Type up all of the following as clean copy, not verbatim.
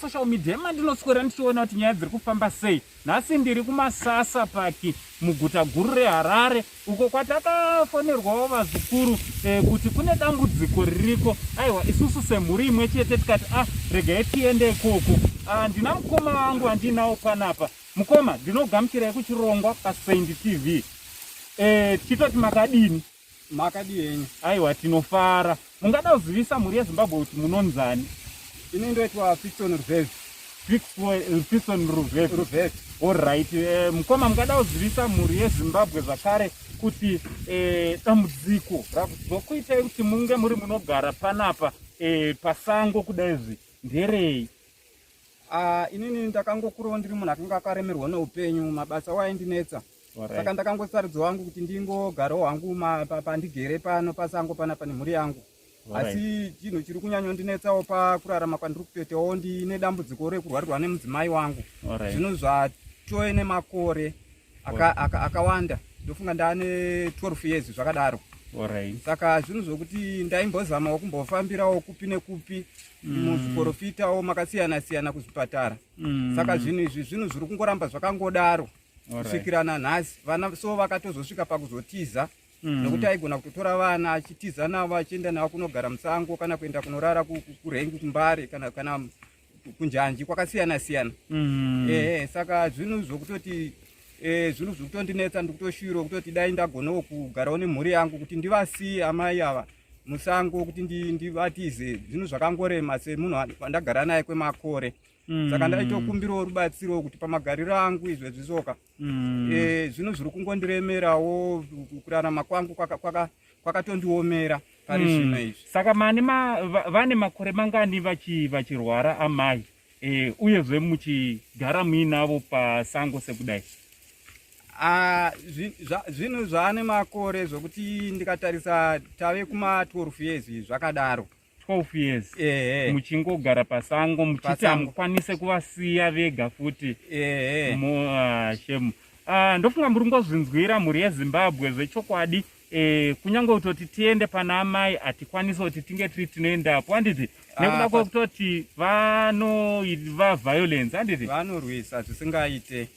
Pasocial media mandinoswera ndichiona kuti nyaya dziri kufamba sei. Nhasi ndiri kuMasasa Paki muguta guru reHarare uko kwatakafonerwawo vazukuru kuti kune dambudziko ririko. Aiwa, isusu semhuri imwe chete tikati ah, regai tiende ikoko. Ndina mukoma wangu wandinawo panapa. Mukoma, ndinogamuchirai kuchirongwa paSaint TV. Tichitoti makadini? Makadii henyu? Aiwa, tinofara. Mungada kuzivisa mhuri yeZimbabwe kuti munonzani? Ini ndoitwa Fixon Ruvhevi. Fixon Ruvhevi. Ruvhevi. Alright. Mukoma, mungada kuzivisa mhuri yeZimbabwe zvakare kuti dambudziko rakuzokuitai kuti munge muri munogara panapa pasango kudaizvi nderei? Inini ndakangokurawo ndiri munhu akanga akaremerwa neupenyu, mabasa waindinetsa. Saka ndakangosarudza wangu kuti ndingogarawo hangu pandigere pano pasango panapa nemhuri yangu. Asi chinhu chiri kunyanyondinetsawo pakurarama kwandiri kutoitawo, ndine dambudziko rekurwarirwa nemudzimai wangu. Zvinhu zvatove nemakore akawanda, ndofunga ndane 12 years zvakadaro. Saka zvinhu zvokuti ndaimbozamawo kumbofambirawo kupi nekupi, muzviporofitawo makasiyana siyana, kuzvipatara. Saka zvinhu izvi zvinhu zviri kungoramba zvakangodaro kusvikira nanhasi. Vana so vakatozosvika pakuzotiza, nokuti aigona kutotora vana achitiza navo, achienda navo kunogara musango kana kuenda kunorara kurengi kuMbare kana kunjanji kwakasiyana siyana. Ehe, saka zvinhu zvokutoti zvinhu zviri kutondinetsa, ndikutoshuvirawo kutoti dai ndagonawo kugarawo nemhuri yangu, kuti ndivasiye amai ava musango, kuti ndivatize. Zvinhu zvakangorema semunhu wandagara naye kwemakore. Saka ndaitokumbirawo rubatsiro kuti pamagariro angu izvezvi soka, zvinhu zviri kungondiremerawo, kurarama kwangu kwakatondiomera pari zvino izvi. Saka vane makore mangani vachirwara amai, uyezve muchigara muinavo pasango sekudai? Ah, zvinhu zvaane makore zvokuti ndikatarisa tave kuma 12 years zvakadaro. 12 years? Ehe. Muchingogara pasango muchiti Pasango. hamukwanise kuvasiya vega futi? Ehe. Shame. Ndofunga muri ngozvinzwira, mhuri yeZimbabwe, zvechokwadi. Kunyange kutoti tiende pana amai hatikwanisi kuti tinge tiri tinoendapo, handiti? Nekuda kwekutoti vanova violence, handiti? Vanorwisa zvisingaite.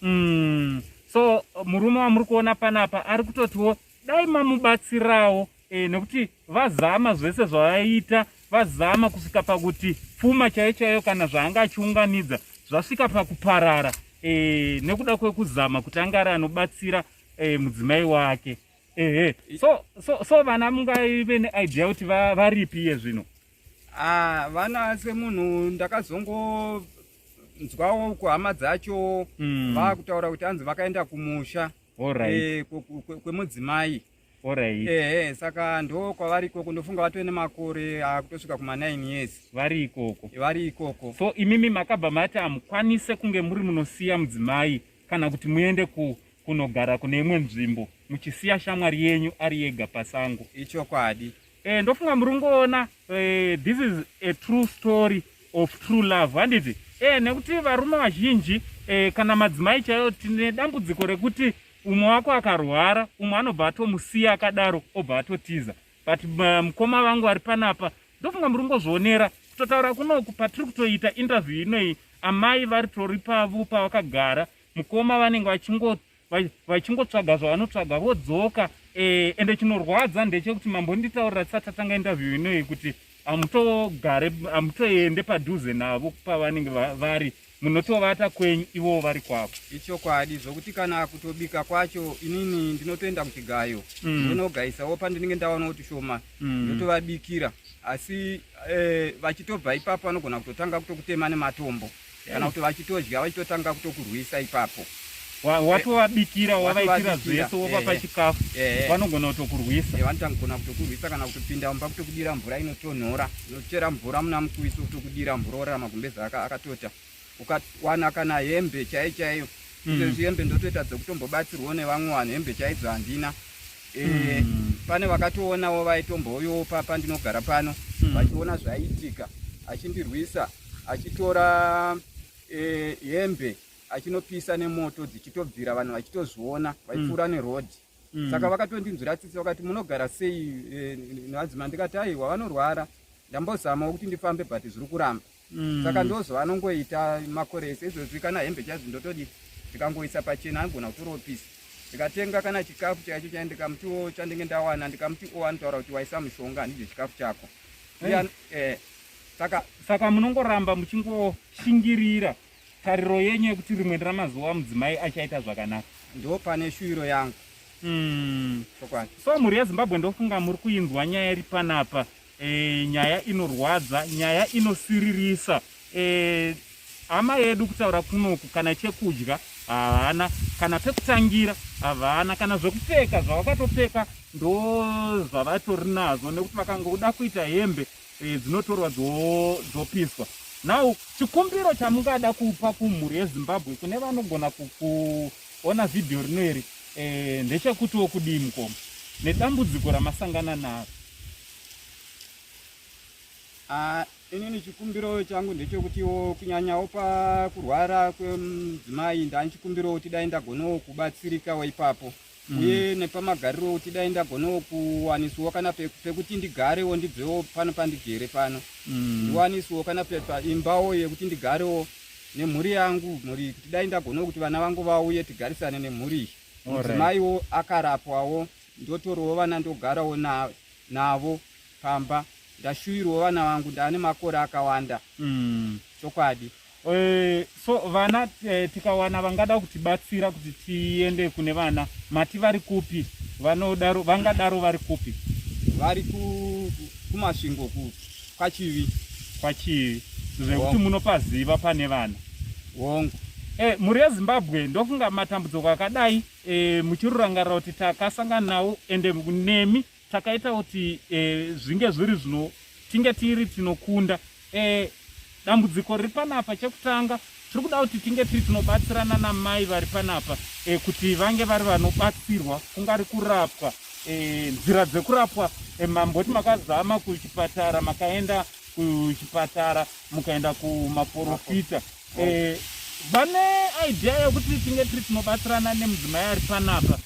So murume wamuri kuona panapa ari kutotiwo dai mamubatsirawo, nekuti vazama zvese zvavaita, vazama kusvika pakuti pfuma chaiyo chaiyo kana zvaanga achiunganidza zvasvika pakuparara, nekuda kwekuzama kuti anga ari anobatsira mudzimai wake. Ehe, so vana mungaive neidea kuti varipi iye zvino? Ah, vana semunhu ndakazongonzwawo kuhama dzacho vakutaura kuti anzi vakaenda kumusha kwemudzimai. Ehe, saka ndo kwavari ikoko, ndofunga vatove nemakore akutosvika kuma 9 years. Vari ikoko? Vari ikoko. So imimi makabva mati hamukwanise kunge muri munosiya mudzimai kana kuti muende kunogara kune imwe nzvimbo muchisiya shamwari yenyu ari yega pasango? Ichokwadi. Ndofunga muri kungoona, this is a true story of true love, handiti? Nekuti varume vazhinji, kana madzimai chaiyo, tine dambudziko rekuti umwe wako akarwara, umwe anobva atomusiya akadaro, obva atotiza. But mukoma vangu vari panapa, ndofunga muri kungozvionera, kutotaura kunoku patiri kutoita interview inoyi, amai vari tori pavo pavakagara, mukoma vanenge vachingotsvaga zvavanotsvaga vodzoka. Ende chinorwadza ndechekuti mambonditaurira tisati tatanga interview inoyi kuti hamutogare, hamutoende padhuze navo pavanenge vari, munotovata kwenyu, ivowo vari kwavo. Ichokwadi, zvokuti kana kutobika kwacho inini ndinotoenda kuchigayo, ndonogayisawo pandinenge ndaona kuti shoma, ndotovabikira. Asi vachitobva ipapo vanogona kutotanga kutokutema nematombo, kana kuti vachitodya vachitotanga kutokurwisa ipapo. Watovabikira, wavaitira Watovabikira, zvese, wovapa chikafu, vanogona kutokurwisa. Vanotangogona kutokurwisa, kana kutopinda mumba kutokudira mvura inotonhora, unochera mvura muna mukuiso, kutokudira mvura worara magumbezi akatota. Ukawana kana hembe chaiyo chaiyo, izvezvi hembe ndotoita dzekutombobatsirwawo nevamwe vanhu, hembe chaidzo handina. Pane vakatoonawo vaitombouyawo pandinogara pano, vachiona zvaiitika, achindirwisa, achitora hembe achinopisa nemoto, dzichitobvira, vanhu vachitozviona vaipfuura nerodhi. Saka vakatondinzwira tsitsi, vakati, "Munogara sei nevadzimai?" Ndikati, "Aiwa, vanorwara, ndambozamawo kuti ndifambe, but zviri kuramba." Saka ndozvavanongoita makore ese izvozvi. Kana hembe chaidzo ndotodi ndikangoisa pachena anogona kutoropisa. Ndikatenga kana chikafu chaicho chai, ndikamutiwo chandenge ndawana, ndikamuti o, anotaura kuti waisa mushonga, handidye chikafu chako. Saka Saka munongoramba muchingoshingirira tariro yenyu yekuti rimwe ramazuva mudzimai achaita zvakanaka? Ndo pane shuviro yangu. Chokwadi. So mhuri yeZimbabwe, ndofunga muri kuinzwa nyaya iri panapa. Nyaya inorwadza, nyaya inosiririsa. Hama yedu kutaura kunoku, kana chekudya havana, kana pekutangira havana, kana zvekupfeka zvavakatopfeka ndo zvavatori nazvo, nekuti vakangoda kuita hembe dzinotorwa dzopiswa. Now chikumbiro chamungada kupa kumhuri yeZimbabwe, kune vanogona kuona vhidhiyo rino iri, ndechekutiwo kudii, mukoma, nedambudziko ramasangana naro? Ah, inini chikumbiro changu ndechekutiwo kunyanyawo pakurwara kwemudzimai, ndani chikumbiro kuti dai ndagonawo kubatsirikawo ipapo, uye nepamagariro kuti dai ndagonawo kuwaniswawo kana pekuti ndigarewo, ndibvewo pano pandigere pano, ndiwaniswawo kana imbawo yekuti ndigarewo nemhuri yangu, mhuri kuti dai ndagonawo kuti vana vangu vauye tigarisane nemhuri iyi. Mudzimaiwo akarapwawo, ndotorawo vana, ndogarawo navo pamba. Ndashuvirawo vana vangu, ndaane makore akawanda. Chokwadi. So vana, tikawana vangada kutibatsira kuti tiende kune vana, mati vari kupi? Vanodaro, vangadaro vari kupi? Vari kuMasvingo, kwaChivi. KwaChivi, zvekuti munopaziva pane vana? Hongu. Mhuri yeZimbabwe, ndofunga matambudziko akadai muchirurangarira kuti takasangana nawo, ende nemi takaita kuti zvinge zviri zvino tinge tiri tinokunda dambudziko riri panapa. Chekutanga, tiri kuda kuti tinge tiri tinobatsirana namai vari panapa, kuti vange vari vanobatsirwa, kungari kurapwa, nzira dzekurapwa. Mamboti makazama kuchipatara, makaenda kuchipatara, mukaenda kumaprofita. Vane idea yekuti tinge tiri tinobatsirana nemudzimai ari panapa,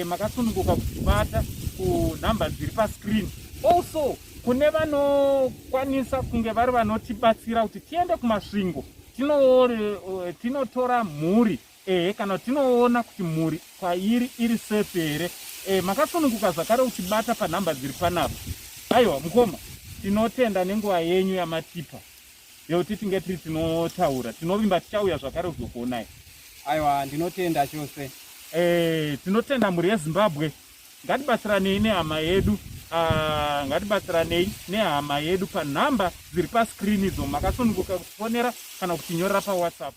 makasununguka kutibata kunhamba dziri pascreen. Also kune vanokwanisa kunge vari vanotibatsira kuti tiende kuMasvingo, tinotora mhuri, ehe, kana tinoona kuti mhuri kwairi iri safe here, makasununguka zvakare kutibata panhamba dziri panapa. Aiwa mukoma, tinotenda nenguva yenyu yamatipa yekuti tinge tiri tinotaura. Tinovimba tichauya zvakare kuzokuonai. Aiwa, ndinotenda chose. Tinotenda mhuri yeZimbabwe. Ngatibatsiranei nehama yedu. Ngatibatsiranei nehama yedu panhamba dziri pascreen idzo. Makasununguka kutifonera kana kutinyorera paWhatsApp.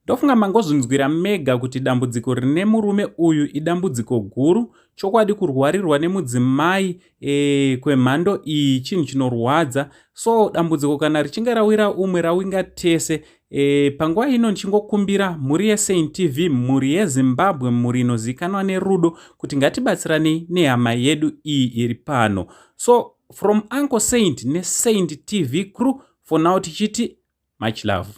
Ndofunga mangozvinzwira mega kuti dambudziko rine murume uyu idambudziko guru chokwadi. Kurwarirwa nemudzimai kwemhando iyi chinhu chinorwadza. So dambudziko kana richinge rawira umwe, rawinga tese. Panguva ino ndichingokumbira mhuri yeSaint TV, mhuri yeZimbabwe, mhuri inozivikanwa nerudo, kuti ngatibatsiranei nehama yedu iyi iri pano. So from Uncle Saint neSaint TV crew, for now tichiti much love.